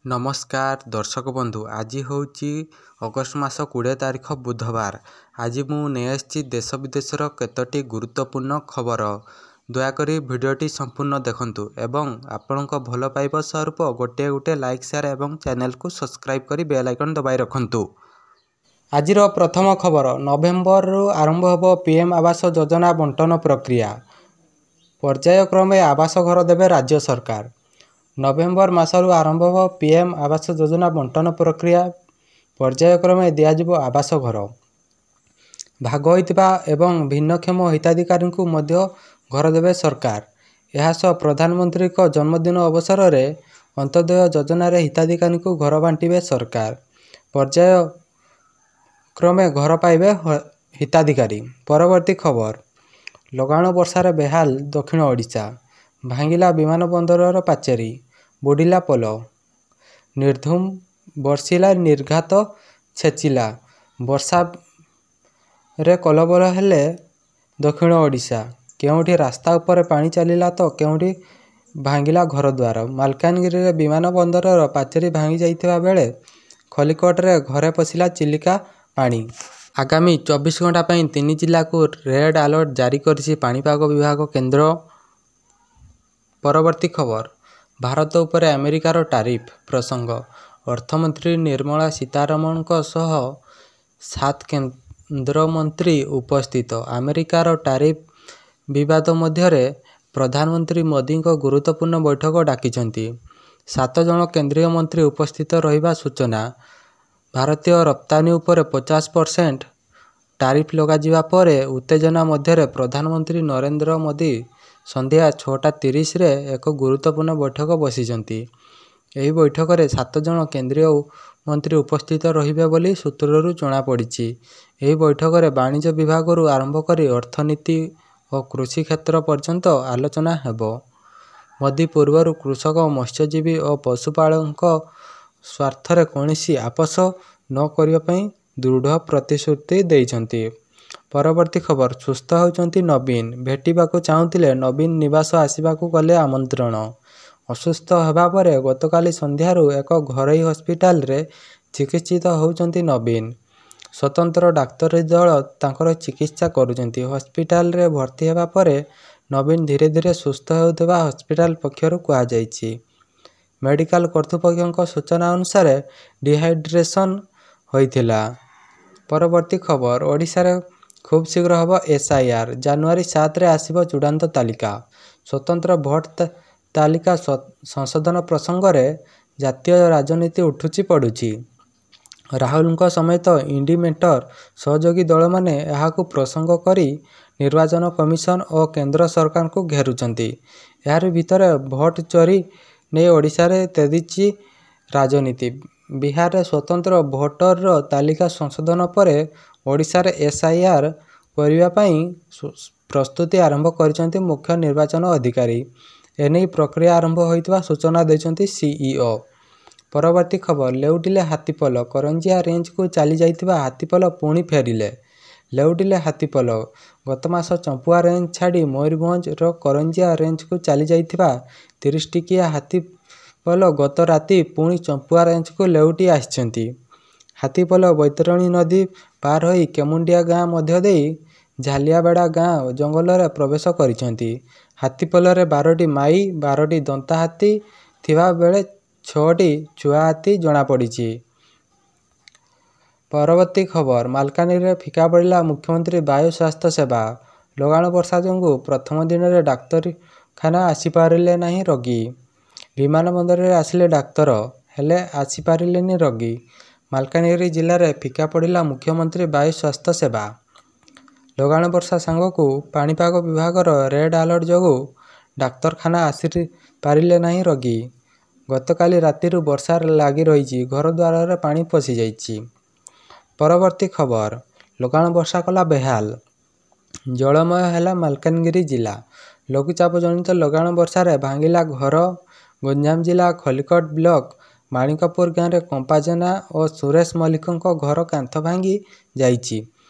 ନମସ୍କାର ଦର୍ଶକ ବନ୍ଧୁ, ଆଜି ହେଉଛି ଅଗଷ୍ଟ ମାସ 20 ତାରିଖ, ବୁଧବାର। ଆଜି ମୁଁ ନେଇ ଆସିଛି ଦେଶ ବିଦେଶର କେତୋଟି ଗୁରୁତ୍ୱପୂର୍ଣ୍ଣ ଖବର। ଦୟାକରି ଭିଡ଼ିଓଟି ସମ୍ପୂର୍ଣ୍ଣ ଦେଖନ୍ତୁ ଏବଂ ଆପଣଙ୍କ ଭଲ ପାଇବା ସ୍ୱରୂପ ଗୋଟିଏ ଗୋଟିଏ ଲାଇକ୍, ସେୟାର ଏବଂ ଚ୍ୟାନେଲକୁ ସବସ୍କ୍ରାଇବ୍ କରି ବେଲ୍ ଆଇକନ୍ ଦବାଇ ରଖନ୍ତୁ। ଆଜିର ପ୍ରଥମ ଖବର, ନଭେମ୍ବରରୁ ଆରମ୍ଭ ହେବ ପିଏମ୍ ଆବାସ ଯୋଜନା ବଣ୍ଟନ ପ୍ରକ୍ରିୟା। ପର୍ଯ୍ୟାୟକ୍ରମେ ଆବାସ ଘର ଦେବେ ରାଜ୍ୟ ସରକାର। ନଭେମ୍ବର ମାସରୁ ଆରମ୍ଭ ହେବ ପିଏମ୍ ଆବାସ ଯୋଜନା ବଣ୍ଟନ ପ୍ରକ୍ରିୟା। ପର୍ଯ୍ୟାୟକ୍ରମେ ଦିଆଯିବ ଆବାସ ଘର। ଭାଗ ହୋଇଥିବା ଏବଂ ଭିନ୍ନକ୍ଷମ ହିତାଧିକାରୀଙ୍କୁ ମଧ୍ୟ ଘର ଦେବେ ସରକାର। ଏହାସହ ପ୍ରଧାନମନ୍ତ୍ରୀଙ୍କ ଜନ୍ମଦିନ ଅବସରରେ ଅନ୍ତ୍ୟୋଦୟ ଯୋଜନାରେ ହିତାଧିକାରୀଙ୍କୁ ଘର ବାଣ୍ଟିବେ ସରକାର। ପର୍ଯ୍ୟାୟ କ୍ରମେ ଘର ପାଇବେ ହିତାଧିକାରୀ। ପରବର୍ତ୍ତୀ ଖବର, ଲଗାଣ ବର୍ଷାରେ ବେହାଲ ଦକ୍ଷିଣ ଓଡ଼ିଶା। ଭାଙ୍ଗିଲା ବିମାନ ବନ୍ଦରର ପାଚେରୀ, ବୁଡ଼ିଲା ପୋଲ। ନିର୍ଧୁମ ବର୍ଷିଲା, ନିର୍ଘାତ ଛେଚିଲା। ବର୍ଷାରେ କଲବଲ ହେଲେ ଦକ୍ଷିଣ ଓଡ଼ିଶା। କେଉଁଠି ରାସ୍ତା ଉପରେ ପାଣି ଚାଲିଲା ତ କେଉଁଠି ଭାଙ୍ଗିଲା ଘରଦ୍ୱାର। ମାଲକାନଗିରିରେ ବିମାନ ବନ୍ଦରର ପାଚେରୀ ଭାଙ୍ଗି ଯାଇଥିବା ବେଳେ ଖଲିକୋଟରେ ଘରେ ପଶିଲା ଚିଲିକା ପାଣି। ଆଗାମୀ 24 ଘଣ୍ଟା ପାଇଁ ତିନି ଜିଲ୍ଲାକୁ ରେଡ୍ ଆଲର୍ଟ ଜାରି କରିଛି ପାଣିପାଗ ବିଭାଗ କେନ୍ଦ୍ର। ପରବର୍ତ୍ତୀ ଖବର, ଭାରତ ଉପରେ ଆମେରିକାର ଟାରିଫ୍ ପ୍ରସଙ୍ଗ। ଅର୍ଥମନ୍ତ୍ରୀ ନିର୍ମଳା ସୀତାରମଣଙ୍କ ସହ 7 କେନ୍ଦ୍ରମନ୍ତ୍ରୀ ଉପସ୍ଥିତ। ଆମେରିକାର ଟାରିଫ୍ ବିବାଦ ମଧ୍ୟରେ ପ୍ରଧାନମନ୍ତ୍ରୀ ମୋଦିଙ୍କ ଗୁରୁତ୍ୱପୂର୍ଣ୍ଣ ବୈଠକ ଡାକିଛନ୍ତି। 7 ଜଣ କେନ୍ଦ୍ରୀୟ ମନ୍ତ୍ରୀ ଉପସ୍ଥିତ ରହିବା ସୂଚନା। ଭାରତୀୟ ରପ୍ତାନୀ ଉପରେ 50% ଟାରିଫ୍ ଲଗାଯିବା ପରେ ଉତ୍ତେଜନା ମଧ୍ୟରେ ପ୍ରଧାନମନ୍ତ୍ରୀ ନରେନ୍ଦ୍ର ମୋଦି ସନ୍ଧ୍ୟା 6:30ରେ ଏକ ଗୁରୁତ୍ୱପୂର୍ଣ୍ଣ ବୈଠକ ବସିଛନ୍ତି। ଏହି ବୈଠକରେ 7 ଜଣ କେନ୍ଦ୍ରୀୟ ମନ୍ତ୍ରୀ ଉପସ୍ଥିତ ରହିବେ ବୋଲି ସୂତ୍ରରୁ ଜଣାପଡ଼ିଛି। ଏହି ବୈଠକରେ ବାଣିଜ୍ୟ ବିଭାଗରୁ ଆରମ୍ଭ କରି ଅର୍ଥନୀତି ଓ କୃଷି କ୍ଷେତ୍ର ପର୍ଯ୍ୟନ୍ତ ଆଲୋଚନା ହେବ। ମୋଦି ପୂର୍ବରୁ କୃଷକ, ମତ୍ସ୍ୟଜୀବୀ ଓ ପଶୁପାଳକଙ୍କ ସ୍ୱାର୍ଥରେ କୌଣସି ଆପୋଷ ନ କରିବା ପାଇଁ ଦୃଢ଼ ପ୍ରତିଶ୍ରୁତି ଦେଇଛନ୍ତି। ପରବର୍ତ୍ତୀ ଖବର, ସୁସ୍ଥ ହେଉଛନ୍ତି ନବୀନ, ଭେଟିବାକୁ ଚାହୁଁଥିଲେ ନବୀନ ନିବାସ ଆସିବାକୁ କଲେ ଆମନ୍ତ୍ରଣ। ଅସୁସ୍ଥ ହେବା ପରେ ଗତକାଲି ସନ୍ଧ୍ୟାରୁ ଏକ ଘରୋଇ ହସ୍ପିଟାଲରେ ଚିକିତ୍ସିତ ହେଉଛନ୍ତି ନବୀନ। ସ୍ୱତନ୍ତ୍ର ଡାକ୍ତରୀ ଦଳ ତାଙ୍କର ଚିକିତ୍ସା କରୁଛନ୍ତି। ହସ୍ପିଟାଲରେ ଭର୍ତ୍ତି ହେବା ପରେ ନବୀନ ଧୀରେ ଧୀରେ ସୁସ୍ଥ ହେଉଥିବା ହସ୍ପିଟାଲ ପକ୍ଷରୁ କୁହାଯାଇଛି। ମେଡିକାଲ କର୍ତ୍ତୃପକ୍ଷଙ୍କ ସୂଚନା ଅନୁସାରେ ଡିହାଇଡ୍ରେସନ ହୋଇଥିଲା। ପରବର୍ତ୍ତୀ ଖବର, ଓଡ଼ିଶାରେ ଖୁବ୍ ଶୀଘ୍ର ହେବ ଏସ୍ଆଇଆର୍। ଜାନୁଆରୀ 7ରେ ଆସିବ ଚୂଡ଼ାନ୍ତ ତାଲିକା। ସ୍ୱତନ୍ତ୍ର ଭୋଟ ତାଲିକା ସଂଶୋଧନ ପ୍ରସଙ୍ଗରେ ଜାତୀୟ ରାଜନୀତି ଉଠୁଛି ପଡ଼ୁଛି। ରାହୁଲଙ୍କ ସମେତ ଇଣ୍ଡି ମେଣ୍ଟର ସହଯୋଗୀ ଦଳମାନେ ଏହାକୁ ପ୍ରସଙ୍ଗ କରି ନିର୍ବାଚନ କମିଶନ ଓ କେନ୍ଦ୍ର ସରକାରଙ୍କୁ ଘେରୁଛନ୍ତି। ଏହାରି ଭିତରେ ଭୋଟ ଚୋରି ନେଇ ଓଡ଼ିଶାରେ ତେଜିଛି ରାଜନୀତି। ବିହାରରେ ସ୍ୱତନ୍ତ୍ର ଭୋଟର ତାଲିକା ସଂଶୋଧନ ପରେ ଓଡ଼ିଶାରେ ଏସ୍ଆଇଆର୍ କରିବା ପାଇଁ ପ୍ରସ୍ତୁତି ଆରମ୍ଭ କରିଛନ୍ତି ମୁଖ୍ୟ ନିର୍ବାଚନ ଅଧିକାରୀ। ଏନେଇ ପ୍ରକ୍ରିୟା ଆରମ୍ଭ ହୋଇଥିବା ସୂଚନା ଦେଇଛନ୍ତି ସିଇଓ। ପରବର୍ତ୍ତୀ ଖବର, ଲେଉଟିଲେ ହାତୀପଲ। କରଞ୍ଜିଆ ରେଞ୍ଜକୁ ଚାଲି ଯାଇଥିବା ହାତୀପଲ ପୁଣି ଫେରିଲେ। ଲେଉଟିଲେ ହାତୀପଲ। ଗତମାସ ଚମ୍ପୁଆ ରେଞ୍ଜ ଛାଡ଼ି ମୟୂରଭଞ୍ଜର କରଞ୍ଜିଆ ରେଞ୍ଜକୁ ଚାଲି ଯାଇଥିବା 30 ଟିକିଆ ହାତୀପଲ ଗତ ରାତି ପୁଣି ଚମ୍ପୁଆ ରେଞ୍ଜକୁ ଲେଉଟି ଆସିଛନ୍ତି। ହାତୀପଲ ବୈତରଣୀ ନଦୀ ପାର ହୋଇ କେମୁଣ୍ଡିଆ ଗାଁ ମଧ୍ୟ ଦେଇ ଝାଲିଆବେଡ଼ା ଗାଁ ଜଙ୍ଗଲରେ ପ୍ରବେଶ କରିଛନ୍ତି। ହାତୀପଲରେ 12ଟି ମାଇ, 12ଟି ଦନ୍ତା ହାତୀ ଥିବା ବେଳେ 6ଟି ଛୁଆ ହାତୀ ଜଣାପଡ଼ିଛି। ପରବର୍ତ୍ତୀ ଖବର, ମାଲକାନଗିରିରେ ଫିକା ପଡ଼ିଲା ମୁଖ୍ୟମନ୍ତ୍ରୀ ବାୟୁ ସ୍ୱାସ୍ଥ୍ୟ ସେବା। ଲଗାଣ ବର୍ଷା ଯୋଗୁଁ ପ୍ରଥମ ଦିନରେ ଡାକ୍ତରଖାନା ଆସିପାରିଲେ ନାହିଁ ରୋଗୀ। ବିମାନ ବନ୍ଦରରେ ଆସିଲେ ଡାକ୍ତର, ହେଲେ ଆସିପାରିଲେନି ରୋଗୀ। ମାଲକାନଗିରି ଜିଲ୍ଲାରେ ଫିକା ପଡ଼ିଲା ମୁଖ୍ୟମନ୍ତ୍ରୀ ବାୟୁ ସ୍ୱାସ୍ଥ୍ୟ ସେବା। ଲଗାଣ ବର୍ଷା ସାଙ୍ଗକୁ ପାଣିପାଗ ବିଭାଗର ରେଡ୍ ଆଲର୍ଟ ଯୋଗୁଁ ଡାକ୍ତରଖାନା ଆସିପାରିଲେ ନାହିଁ ରୋଗୀ। ଗତକାଲି ରାତିରୁ ବର୍ଷା ଲାଗି ରହିଛି, ଘରଦ୍ୱାରରେ ପାଣି ପଶିଯାଇଛି। ପରବର୍ତ୍ତୀ ଖବର, ଲଗାଣ ବର୍ଷା କଲା ବେହାଲ। ଜଳମୟ ହେଲା ମାଲକାନଗିରି ଜିଲ୍ଲା। ଲଘୁଚାପ ଜନିତ ଲଗାଣ ବର୍ଷାରେ ଭାଙ୍ଗିଲା ଘର। ଗଞ୍ଜାମ ଜିଲ୍ଲା ଖଲିକୋଟ ବ୍ଲକ ମାଣିକପୁର ଗାଁରେ କମ୍ପା ଜେନା ଓ ସୁରେଶ ମଲ୍ଲିକଙ୍କ ଘର କାନ୍ଥ ଭାଙ୍ଗି ଯାଇଛି।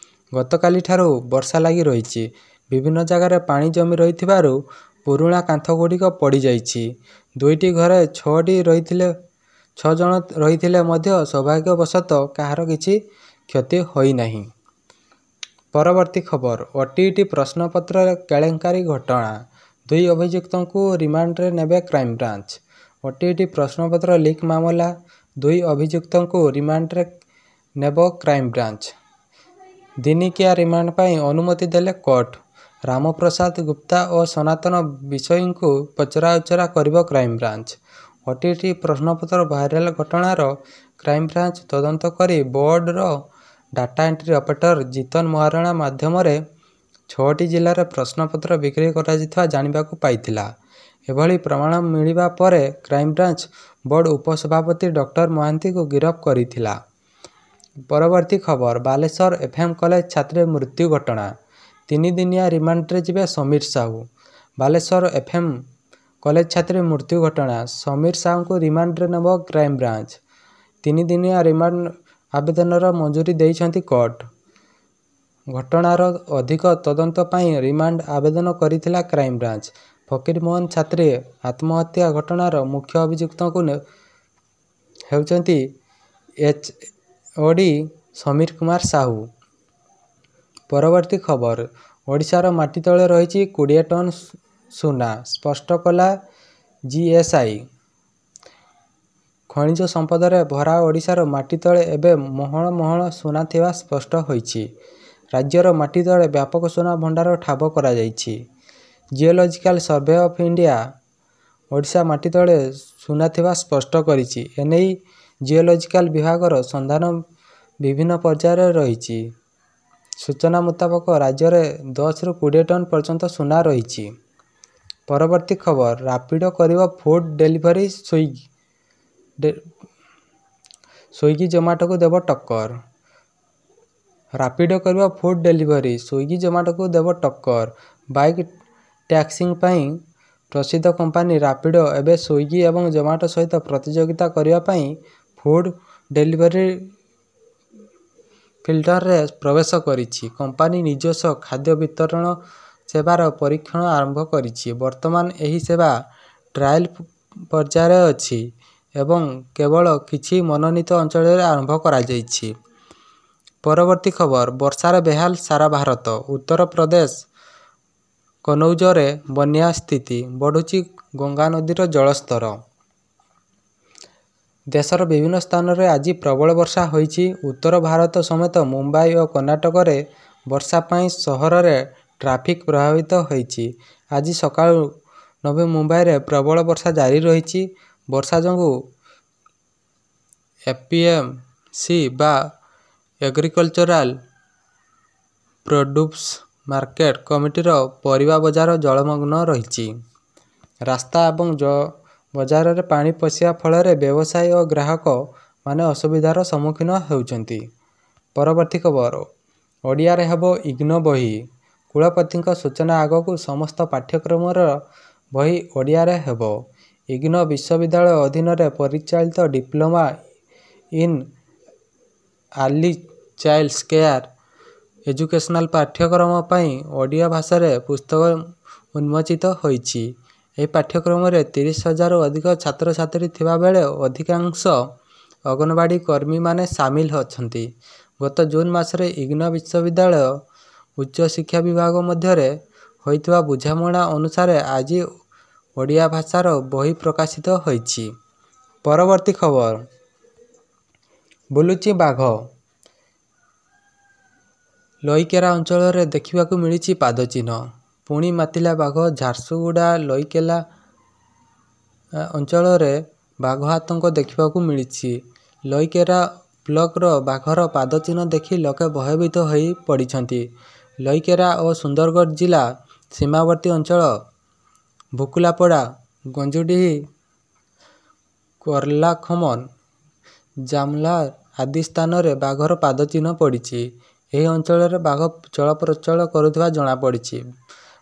ଗତକାଲିଠାରୁ ବର୍ଷା ଲାଗି ରହିଛି। ବିଭିନ୍ନ ଜାଗାରେ ପାଣି ଜମି ରହିଥିବାରୁ ପୁରୁଣା କାନ୍ଥଗୁଡ଼ିକ ପଡ଼ିଯାଇଛି। ଦୁଇଟି ଘରେ 6ଟି ରହିଥିଲେ 6 ଜଣ ରହିଥିଲେ ମଧ୍ୟ ସୌଭାଗ୍ୟବଶତଃ କାହାର କିଛି କ୍ଷତି ହୋଇନାହିଁ। ପରବର୍ତ୍ତୀ ଖବର, ଓଟିଇଟି ପ୍ରଶ୍ନପତ୍ର କେଳେଙ୍କାରୀ ଘଟଣା, 2 ଅଭିଯୁକ୍ତଙ୍କୁ ରିମାଣ୍ଡରେ ନେବେ କ୍ରାଇମବ୍ରାଞ୍ଚ। ଓଟିଇଟି ପ୍ରଶ୍ନପତ୍ର ଲିକ୍ ମାମଲା, 2 ଅଭିଯୁକ୍ତଙ୍କୁ ରିମାଣ୍ଡରେ ନେବ କ୍ରାଇମବ୍ରାଞ୍ଚ। ଦିନିକିଆ ରିମାଣ୍ଡ ପାଇଁ ଅନୁମତି ଦେଲେ କୋର୍ଟ। ରାମପ୍ରସାଦ ଗୁପ୍ତା ଓ ସନାତନ ବିଷୋୟୀଙ୍କୁ ପଚରାଉଚରା କରିବ କ୍ରାଇମବ୍ରାଞ୍ଚ। ଓଟିଇଟି ପ୍ରଶ୍ନପତ୍ର ଭାଇରାଲ ଘଟଣାର କ୍ରାଇମବ୍ରାଞ୍ଚ ତଦନ୍ତ କରି ବୋର୍ଡର data entry operator Jitan Maharana ମାଧ୍ୟମରେ 6ଟି ଜିଲ୍ଲାରେ ପ୍ରଶ୍ନପତ୍ର ବିକ୍ରି କରାଯାଇଥିବା ଜାଣିବାକୁ ପାଇଥିଲା। ଏଭଳି ପ୍ରମାଣ ମିଳିବା ପରେ କ୍ରାଇମବ୍ରାଞ୍ଚ ବୋର୍ଡ ଉପସଭାପତି ଡକ୍ଟର ମହାନ୍ତିଙ୍କୁ ଗିରଫ କରିଥିଲା। ପରବର୍ତ୍ତୀ ଖବର, ବାଲେଶ୍ୱର ଏଫ୍ଏମ୍ କଲେଜ ଛାତ୍ରୀ ମୃତ୍ୟୁ ଘଟଣା, 3 ଦିନିଆ ରିମାଣ୍ଡରେ ଯିବେ ସମୀର ସାହୁ। ବାଲେଶ୍ୱର ଏଫ୍ଏମ୍ କଲେଜ ଛାତ୍ରୀ ମୃତ୍ୟୁ ଘଟଣା, ସମୀର ସାହୁଙ୍କୁ ରିମାଣ୍ଡରେ ନେବ କ୍ରାଇମବ୍ରାଞ୍ଚ। 3 ଦିନିଆ ରିମାଣ୍ଡ ଆବେଦନର ମଞ୍ଜୁରୀ ଦେଇଛନ୍ତି କୋର୍ଟ। ଘଟଣାର ଅଧିକ ତଦନ୍ତ ପାଇଁ ରିମାଣ୍ଡ ଆବେଦନ କରିଥିଲା କ୍ରାଇମବ୍ରାଞ୍ଚ। ଫକୀରମୋହନ ଛାତ୍ରୀ ଆତ୍ମହତ୍ୟା ଘଟଣାର ମୁଖ୍ୟ ଅଭିଯୁକ୍ତଙ୍କୁ ହେଉଛନ୍ତି ଏଚ୍ଓଡି ସମୀର କୁମାର ସାହୁ। ପରବର୍ତ୍ତୀ ଖବର, ଓଡ଼ିଶାର ମାଟି ତଳେ ରହିଛି 20 ଟନ୍ ସୁନା, ସ୍ପଷ୍ଟ କଲା ଜିଏସ୍ଆଇ। ଖଣିଜ ସମ୍ପଦରେ ଭରା ଓଡ଼ିଶାର ମାଟି ତଳେ ଏବେ ମହଣ ମହଣ ସୁନା ଥିବା ସ୍ପଷ୍ଟ ହୋଇଛି। ରାଜ୍ୟର ମାଟି ତଳେ ବ୍ୟାପକ ସୁନା ଭଣ୍ଡାର ଠାବ କରାଯାଇଛି। Geological survey of India Odisha ମାଟି ତଳେ ସୁନା ଥିବା ସ୍ପଷ୍ଟ କରିଛି। ଏନେଇ ଜିଓଲୋଜିକାଲ ବିଭାଗର ସନ୍ଧାନ ବିଭିନ୍ନ ପର୍ଯ୍ୟାୟରେ ରହିଛି। ସୂଚନା ମୁତାବକ, ରାଜ୍ୟରେ 10ରୁ 20 ଟନ୍ ପର୍ଯ୍ୟନ୍ତ ସୁନା ରହିଛି। ପରବର୍ତ୍ତୀ ଖବର, ରାପିଡୋ କରିବ ଫୁଡ୍ ଡେଲିଭରି, ସ୍ୱିଗି ଜୋମାଟୋକୁ ଦେବ ଟକ୍କର। ରାପିଡୋ କରିବ ଫୁଡ୍ ଡେଲିଭରି, ସ୍ୱିଗି ଜୋମାଟୋକୁ ଦେବ ଟକ୍କର। ବାଇକ୍ ଟ୍ୟାକ୍ସିଂ ପାଇଁ ପ୍ରସିଦ୍ଧ କମ୍ପାନୀ ରାପିଡୋ ଏବେ ସ୍ୱିଗି ଏବଂ ଜୋମାଟୋ ସହିତ ପ୍ରତିଯୋଗିତା କରିବା ପାଇଁ ଫୁଡ୍ ଡେଲିଭରି ଫିଲ୍ଡରେ ପ୍ରବେଶ କରିଛି। କମ୍ପାନୀ ନିଜସ୍ୱ ଖାଦ୍ୟ ବିତରଣ ସେବାର ପରୀକ୍ଷଣ ଆରମ୍ଭ କରିଛି। ବର୍ତ୍ତମାନ ଏହି ସେବା ଟ୍ରାଏଲ ପର୍ଯ୍ୟାୟରେ ଅଛି ଏବଂ କେବଳ କିଛି ମନୋନୀତ ଅଞ୍ଚଳରେ ଆରମ୍ଭ କରାଯାଇଛି। ପରବର୍ତ୍ତୀ ଖବର, ବର୍ଷାରେ ବେହାଲ ସାରା ଭାରତ। ଉତ୍ତରପ୍ରଦେଶ କନୌଜରେ ବନ୍ୟା ସ୍ଥିତି, ବଢୁଛି ଗଙ୍ଗା ନଦୀର ଜଳସ୍ତର। ଦେଶର ବିଭିନ୍ନ ସ୍ଥାନରେ ଆଜି ପ୍ରବଳ ବର୍ଷା ହୋଇଛି। ଉତ୍ତର ଭାରତ ସମେତ ମୁମ୍ବାଇ ଓ କର୍ଣ୍ଣାଟକରେ ବର୍ଷା ପାଇଁ ସହରରେ ଟ୍ରାଫିକ୍ ପ୍ରଭାବିତ ହୋଇଛି। ଆଜି ସକାଳୁ ନଭି ମୁମ୍ବାଇରେ ପ୍ରବଳ ବର୍ଷା ଜାରି ରହିଛି। ବର୍ଷା ଯୋଗୁଁ ଏପିଏମସି ବା ଏଗ୍ରିକଲଚରାଲ ପ୍ରଡ୍ୟୁସ ମାର୍କେଟ କମିଟିର ପରିବା ବଜାର ଜଳମଗ୍ନ ରହିଛି। ରାସ୍ତା ଏବଂ ବଜାରରେ ପାଣି ପଶିବା ଫଳରେ ବ୍ୟବସାୟୀ ଓ ଗ୍ରାହକ ମାନେ ଅସୁବିଧାର ସମ୍ମୁଖୀନ ହେଉଛନ୍ତି। ପରବର୍ତ୍ତୀ ଖବର, ଓଡ଼ିଆରେ ହେବ ଇଗ୍ନୋ ବହି। କୁଳପତିଙ୍କ ସୂଚନା ଆଗକୁ ସମସ୍ତ ପାଠ୍ୟକ୍ରମର ବହି ଓଡ଼ିଆରେ ହେବ। ଇଗ୍ନୋ ବିଶ୍ୱବିଦ୍ୟାଳୟ ଅଧୀନରେ ପରିଚାଳିତ diploma in early child care educational ପାଠ୍ୟକ୍ରମ ପାଇଁ ଓଡ଼ିଆ ଭାଷାରେ ପୁସ୍ତକ ଉନ୍ମୋଚିତ ହୋଇଛି। ଏହି ପାଠ୍ୟକ୍ରମରେ 30 ହଜାରରୁ ଅଧିକ ଛାତ୍ରଛାତ୍ରୀ ଥିବା ବେଳେ ଅଧିକାଂଶ ଅଙ୍ଗନବାଡ଼ି କର୍ମୀମାନେ ସାମିଲ ଅଛନ୍ତି। ଗତ ଜୁନ୍ ମାସରେ ଇଗ୍ନୋ ବିଶ୍ୱବିଦ୍ୟାଳୟ ଉଚ୍ଚଶିକ୍ଷା ବିଭାଗ ମଧ୍ୟରେ ହୋଇଥିବା ବୁଝାମଣା ଅନୁସାରେ ଆଜି ଓଡ଼ିଆ ଭାଷାର ବହି ପ୍ରକାଶିତ ହୋଇଛି। ପରବର୍ତ୍ତୀ ଖବର, ବୁଲୁଛି ବାଘ। ଲଇକେରା ଅଞ୍ଚଳରେ ଦେଖିବାକୁ ମିଳିଛି ପାଦଚିହ୍ନ। ପୁଣି ମାତିଲା ବାଘ। ଝାରସୁଗୁଡ଼ା ଲଇକେରା ଅଞ୍ଚଳରେ ବାଘ ଆତଙ୍କ ଦେଖିବାକୁ ମିଳିଛି। ଲଇକେରା ବ୍ଲକର ବାଘର ପାଦଚିହ୍ନ ଦେଖି ଲୋକେ ଭୟଭୀତ ହୋଇପଡ଼ିଛନ୍ତି। ଲଇକେରା ଓ ସୁନ୍ଦରଗଡ଼ ଜିଲ୍ଲା ସୀମାବର୍ତ୍ତୀ ଅଞ୍ଚଳ ଭୁକୁଲାପଡ଼ା, ଗଞ୍ଜୁଡିହି, କର୍ଲାଖମନ, ଜାମଲାର ଆଦି ସ୍ଥାନରେ ବାଘର ପାଦଚିହ୍ନ ପଡ଼ିଛି। ଏହି ଅଞ୍ଚଳରେ ବାଘ ଚଳପ୍ରଚଳ କରୁଥିବା ଜଣାପଡ଼ିଛି।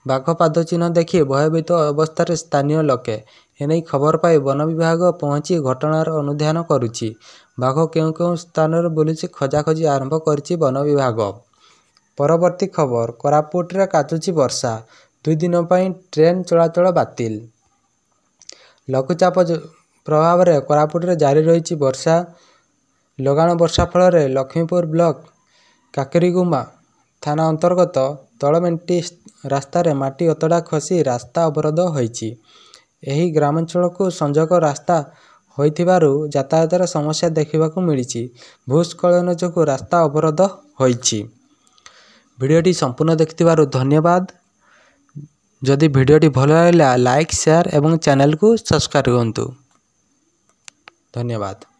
ବାଘ ପାଦଚିହ୍ନ ଦେଖି ଭୟଭୀତ ଅବସ୍ଥାରେ ସ୍ଥାନୀୟ ଲୋକେ। ଏନେଇ ଖବର ପାଇ ବନ ବିଭାଗ ପହଞ୍ଚି ଘଟଣାର ଅନୁଧ୍ୟାନ କରୁଛି। ବାଘ କେଉଁ କେଉଁ ସ୍ଥାନରେ ବୁଲୁଛି ଖୋଜାଖୋଜି ଆରମ୍ଭ କରିଛି ବନ ବିଭାଗ। ପରବର୍ତ୍ତୀ ଖବର, କୋରାପୁଟରେ କାଚୁଛି ବର୍ଷା, 2 ଦିନ ପାଇଁ ଟ୍ରେନ୍ ଚଳାଚଳ ବାତିଲ। ଲଘୁଚାପ ପ୍ରଭାବରେ କୋରାପୁଟରେ ଜାରି ରହିଛି ବର୍ଷା। ଲଗାଣ ବର୍ଷା ଫଳରେ ଲକ୍ଷ୍ମୀପୁର ବ୍ଲକ କାକିରିଗୁମା ଥାନା ଅନ୍ତର୍ଗତ ତଳମେଣ୍ଟି ରାସ୍ତାରେ ମାଟି ଅତଡ଼ା ଖସି ରାସ୍ତା ଅବରୋଧ ହୋଇଛି। ଏହି ଗ୍ରାମାଞ୍ଚଳକୁ ସଂଯୋଗ ରାସ୍ତା ହୋଇଥିବାରୁ ଯାତାୟାତରେ ସମସ୍ୟା ଦେଖିବାକୁ ମିଳିଛି। ଭୂସ୍ଖଳନ ଯୋଗୁଁ ରାସ୍ତା ଅବରୋଧ ହୋଇଛି। ଭିଡ଼ିଓଟି ସମ୍ପୂର୍ଣ୍ଣ ଦେଖିଥିବାରୁ ଧନ୍ୟବାଦ। ଯଦି ଭିଡ଼ିଓଟି ଭଲ ଲାଗିଲା, ଲାଇକ୍, ସେୟାର ଏବଂ ଚ୍ୟାନେଲକୁ ସବସ୍କ୍ରାଇବ୍ କରନ୍ତୁ। ଧନ୍ୟବାଦ।